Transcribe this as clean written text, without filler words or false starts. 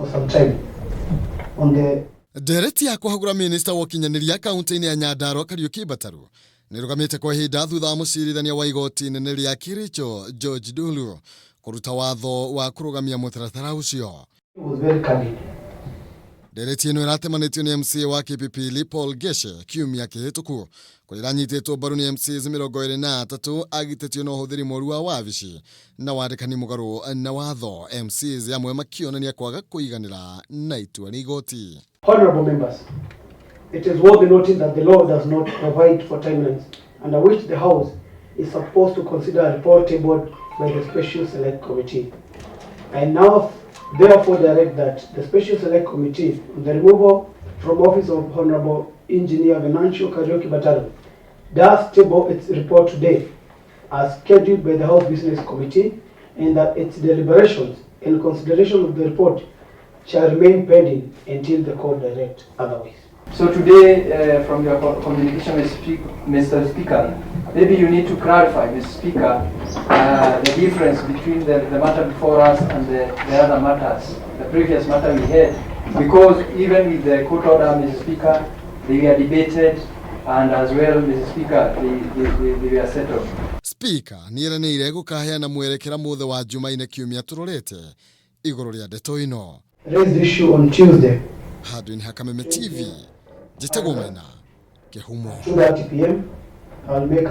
for some time on the Ndereti ya kũhagũra minista wa ũkinyanĩria kaunti-inĩ ya Nyandarua Kariuki Mbataru nĩrũgamĩte kwa ihinda thutha wa mũcirithania wa igoti inene rĩa Kericho George Dulu kũruta watho wa kũrũgamia mũtaratara ũcio. Was very candid. Ndereti ĩno ĩratemanĩtio nĩ MCA wa Kipipili Paul Geshe kiumia kĩhĩtũku kũrĩa ĩranyitĩtwo mbaru nĩ MCAs 23 agitĩtio na ũhũthĩri mũru wa wabici na wandĩkani mũgarũ na watho, MCAs amwe makĩonania kwaga kũiganĩra na itua rĩa igoti. Honorable members, it is worth noting that the law does not provide for timelines under which the House is supposed to consider a report tabled by the Special Select Committee. I now therefore direct that the Special Select Committee on the removal from office of Honorable Engineer Venancio Kariuki Bataru does table its report today as scheduled by the House Business Committee, and that its deliberations and consideration of the report shall remain pending until the court direct otherwise. So today, from your communication, Mr. Speaker, maybe you need to clarify, Mr. Speaker, the difference between the matter before us and the other matters, the previous matter we had, because even with the court order, Mr. Speaker, they were debated, and as well, Mr. Speaker, they were settled. Speaker nĩeranĩire gũkaheana mwerekera mũthĩ wa Jumaine kiumia tũrorete igũrũ rĩa ndeto ĩno. Raised the issue on Tuesday, Handũ-inĩ ha Kameme TV, njĩtagwo Maina Kĩhumo. 2:30 p.m. I'll make a